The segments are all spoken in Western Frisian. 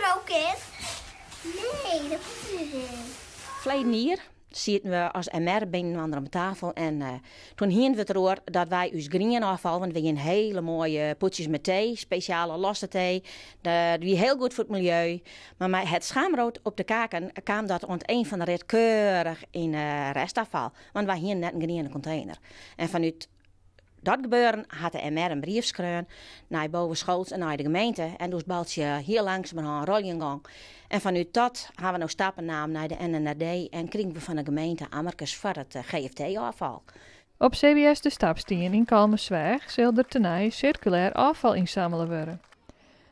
zo kin. Nee, dat komt er net yn. Ferleden jier sieten we as MR binnen om tafel en toen hienen we it deroer dat wy ús grienôffal, want we hienen hiele moaie pûdsjes mei tee, spesjale losse tee, dat wie hiel goed foar it miljeu. Mar mei het schaamrood op de kaken kaam dat oan it ein fan de rit keurich yn restafval, want wy hienen net in griene kontener. En fanút dat gebeuren hat de MR in brief skreaun nei Bovenschools en nei de gemeente en doe is it baltsje hiel langsumerhân roljen gong. En fanút dat ha we no stappen naam nei de NNRD en krigen we fan de gemeente ammerkes foar it GFT-ôffal. Op CBS De Stapstien yn Kollumersweach sil der tenei sirkulêr ôffal ynsammele wurde.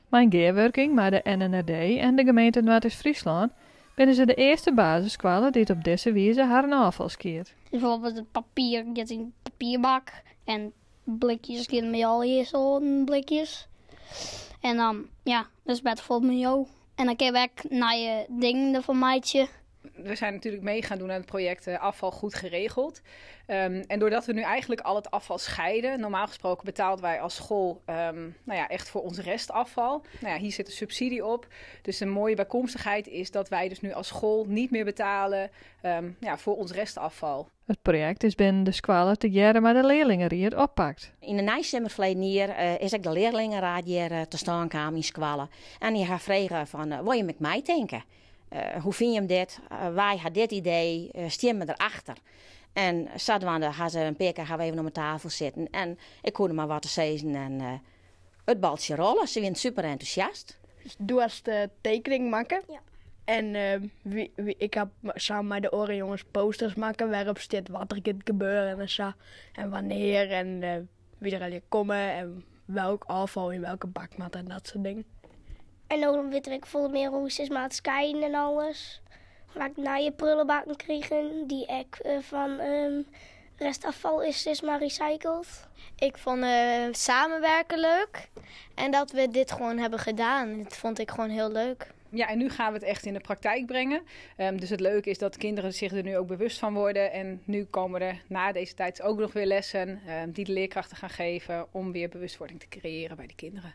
Mei in gearwurking mei de NNRD en de gemeente Noardeast-Fryslân binne se de earste basisskoalle dy't op dizze wize harren ôffal skiedt. Bijvoorbeeld het papier giet yn papierbak en blikjes gean by allegear soarten blikjes. En dan, ja, dat is better foar it miljeu. En dan kinne we ek nije dingen derfan meitsje. We zijn natuurlijk mee gaan doen aan het project Afval Goed Geregeld. En doordat we nu eigenlijk al het afval scheiden, normaal gesproken betaalden wij als school nou ja, echt voor ons restafval. Nou ja, hier zit een subsidie op. Dus een mooie bijkomstigheid is dat wij dus nu als school niet meer betalen ja, voor ons restafval. It projekt is binnen de skoalle tegearre mei de learlingeried oppakt. Yn de neisimmer ferleden jier is ek de learlingeried hjir te stân kaam yn skoalle. En dy ha frege fan, wolle jim ek meitinke? Hoe fine jim dit? Wy ha dit idee, stean we derachter. En sadwaande ha se in pear kear ha we even om 'e tafel sitten en ik koe der mar wat te sizzen en it baltsje rolle. Se wienen super entûsjast. Dus do hast de tekening makke. Ja. En ik ha samen mei de oare jonges posters makke wêrop stiet wat der giet gebeuren en sa. En wannear en wie der allegear komme en welk ôffal yn welke bak moat en dat soart dingen. En no witte we ek folle mear hoe sis mar it skeiden en alles. We ha nije prullebakken krigen dy't ek fan restafval is sis mar recycled. Ik vond samenwerken leuk en dat we dit gewoon hebben gedaan. Dat vond ik gewoon heel leuk. Ja, en nu gaan we het echt in de praktijk brengen. Dus het leuke is dat kinderen zich er nu ook bewust van worden. En nu komen er na deze tijd ook nog weer lessen die de leerkrachten gaan geven om weer bewustwording te creëren bij de kinderen.